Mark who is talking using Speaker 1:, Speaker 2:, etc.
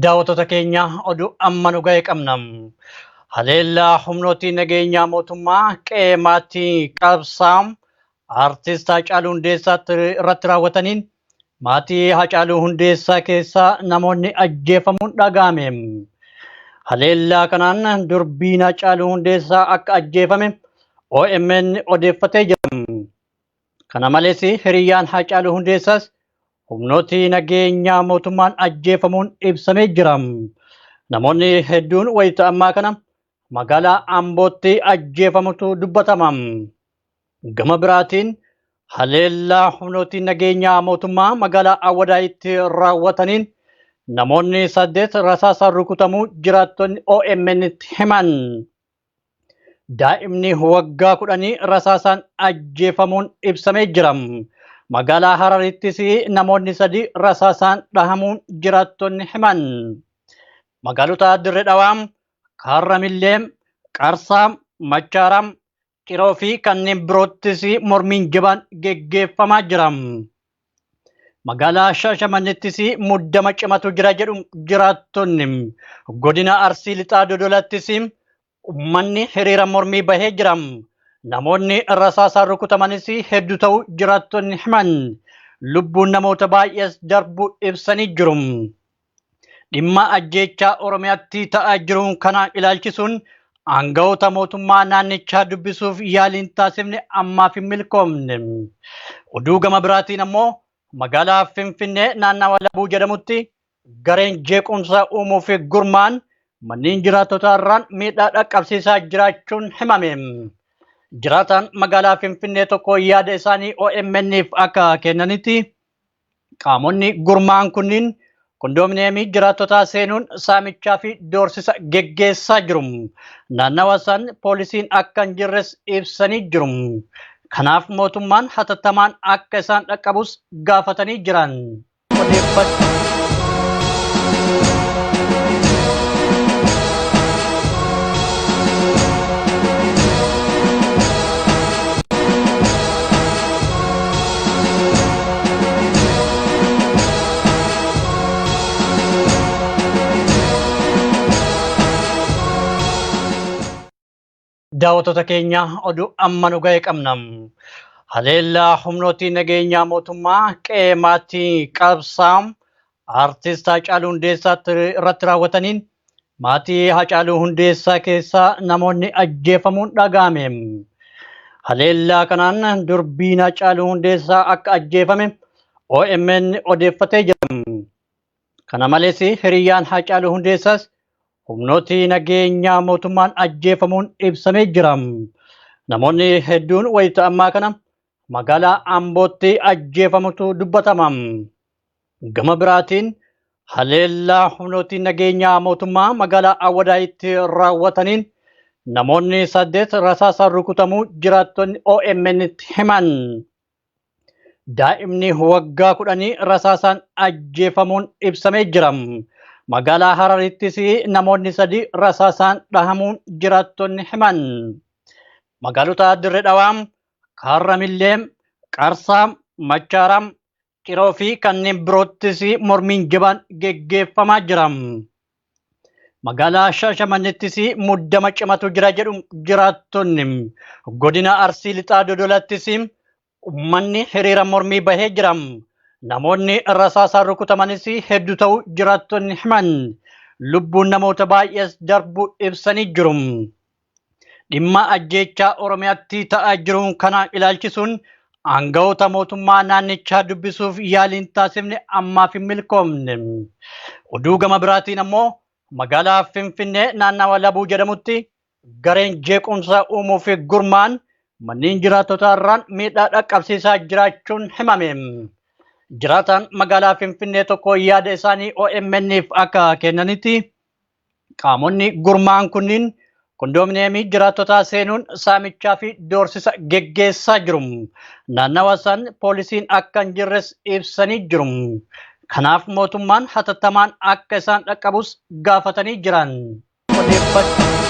Speaker 1: Daawwattoota keenya oduu amma nu ga'e qabna. Haleellaa humnootii nageenyaa mootummaa qe'ee maatii qabsaa Artist Haacaaluu Hundeessaa irratti raawwataniin maatii Haacaaluu Hundeessaa keessaa namoonni ajjeefamuun dhaga'ame. Haleellaa kanaan durbiin Haacaaluu Hundeessaa akka ajjeefame OMN odeeffatee jira. Kana malees hiriyyaan Haacaaluu Hundeessaas humnooti nageenyaa mootummaan ajjeefamuun ibsamee jira. Namoonni hedduun wayita ammaa kana magaalaa Ambootti ajjeefamutu dubbatama. Gama biraatiin haleellaa humnooti nageenyaa mootummaa magaalaa Awwadaayitti raawwataniin namoonni 8 rasaasaan rukutamuu jiraattonni OMN'tti himan. Daa'imni waggaa 10 rasaasaan ajjeefamuun ibsamee jira. Magaalaa Hararittis namoonni 3 rasaasaan dhahamuun jiraattonni himan. Magaalota Dirree Dhawaa, Kaarramillee, Qarsaa, Machaaraa, Ciroo fi kanneen biroottis mormiin jabaan geggeeffamaa jira. Magaalaa Shaashamannettis muddama cimatu jira jedhu jiraattonni. Godina Arsii Lixaa Dodolattis uummanni hiriira mormii bahee jira. Namoonni rasaasaan rukutamanis hedduu ta'uu jiraattonni himan. Lubbuun namoota baay'ees darbuu ibsanii jiru. Dhimma ajjeechaa Oromiyaatti ta'aa jiru kana ilaalchisuun aangawoota mootummaa naannichaa dubbisuuf yaaliin taasifne ammaaf hin milkoomne. Oduu gama biraatiin ammoo magaalaa Finfinnee naannawa Labuu jedhamutti gareen jeequmsa uumuu fi gurmaan manneen jiraattotaa irraan miidhaa dhaqqabsiisaa jiraachuun himame. Jiraataan magaalaa Finfinnee tokko yaada isaanii OMN'f akka kennanitti Qaamonni gurmaa'an kunniin kondoominiyeemii jiraattotaa seenuun saamichaa fi doorsisa geggeessaa jiru. Naannawa san poolisiin akka hin jirres ibsanii jiru. Kanaaf mootummaan hatattamaan akka isaan dhaqqabus gaafatanii jiran. Odeeffadhu. Daawwattoota keenya oduu amma nu ga'e qabna. Haleellaa humnootii nageenyaa mootummaa qe'ee maatii qabsaa Artist Haacaaluu Hundeessaa irratti raawwataniin maatii Haacaaluu Hundeessaa keessaa namoonni ajjeefamuun dhaga'ame. Haleellaa kanaan durbiin Haacaaluu Hundeessaa akka ajjeefame OMN odeeffatee jira. Kana malees hiriyyaan Haacaaluu Hundeessaas humnooti nageenyaa mootummaan ajjeefamuun ibsamee jira. Namoonni hedduun wayita ammaa kana magaalaa Ambootti ajjeefamutu dubbatama. Gama biraatiin haleellaa humnooti nageenyaa mootummaa magaalaa Awwadaayitti raawwataniin namoonni 8 rasaasaan rukutamuu jiraattonni OMN'tti himan. Daa'imni waggaa 10 rasaasaan ajjeefamuun ibsamee jira. Magaalaa Hararittis namoonni 3 rasaasaan dhahamuun jiraattonni himan. Magaalota Dirree Dhawaa, Kaarramillee, Qarsaa, Machaaraa, Ciroo fi kanneen biroottis mormiin jabaan geggeeffamaa jira. Magaalaa Shaashamannettis muddama cimatu jira jedhu jiraattonni. Godina Arsii Lixaa Dodolattis uummanni hiriira mormii bahee jira. Namoonni rasaasaan rukutamanis hedduu ta'uu jiraattonni himan. Lubbuun namoota baay'ees darbuu ibsanii jiru. Dhimma ajjeechaa Oromiyaatti ta'aa jiru kana ilaalchisuun aangawoota mootummaa naannichaa dubbisuuf yaaliin taasifne ammaaf hin milkoomne. Oduu gama biraatiin ammoo magaalaa Finfinnee naannawa Labuu jedhamutti gareen jeequmsa uumuu fi gurmaan manneen jiraattotaa irraan miidhaa dhaqqabsiisaa jiraachuun himame. Jiraataan magaalaa Finfinnee tokko yaada isaanii OMN'f akka kennanitti Qaamonni gurmaa'an kunniin kondoominiyeemii jiraattotaa seenuun saamichaa fi doorsisa geggeessaa jiru. Naannawa san poolisiin akka hin jirres ibsanii jiru. Kanaaf mootummaan hatattamaan akka isaan dhaqqabus gaafatanii jiran. Odeeffadhu.